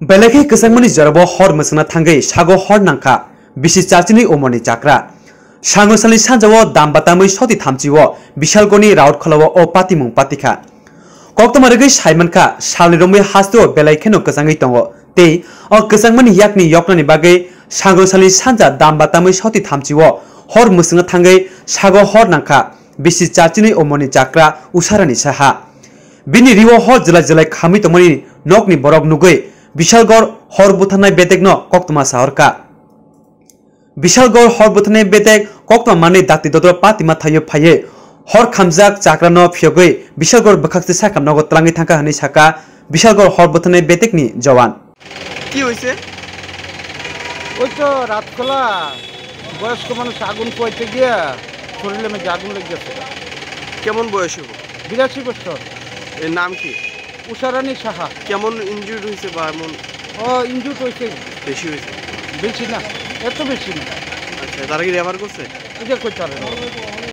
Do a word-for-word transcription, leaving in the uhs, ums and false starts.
Belai khe kwchangmani jorabo hor mwswngna thangwi sago hor nangkha bisi charchinwi umorni chakra. Sango salni sanjao dam batamwi soti thamchio Bishalgorni Rautkhwlao o patimung patikha. Koktwma rwgwi saimankha, salni romwi hasteo belai kheno kwchangwi tongo tei o kwchangmani yakni yoknani bagwi sango salni sanja dam batamwi soti thamchio hor mwswngna thangwi sago hor nangkha bisi charchinwi umorni chakra Usharani Saha. Bini riwo hor jwlai jwlai khamwi tongmani nokni borok nugwi Bishalgor hor butharnai bedekno koktwma sahorkha. Bishalgor hor butharnai bedek koktwma manwi dakti dodro patima thaio phaiwi hor khamjak chakrano phiyogwi Bishalgor bwkhakse sakha nogo twlangwi thangkha hwnwi sakha Bishalgor hor butharnai bedekni jowan. কি হয়েছে? ওই তো রাতখোলা বয়স্ক মানুষ আগুন পোয়াইতে গিয়া শরীরে মধ্যে আগুন লেগে গেছে। কেমন বয়স হবো? বিরাশি বছর। এর নাম কি? উষারানী সাহা। কেমন ইনজুর্ড হয়েছে বা এমন? ও ইনজুর্ড হয়েছে। বেশি হয়েছে? বেশি না, এত বেশি না। আচ্ছা, তারা কি রেফার করছে? এটা কই তারা?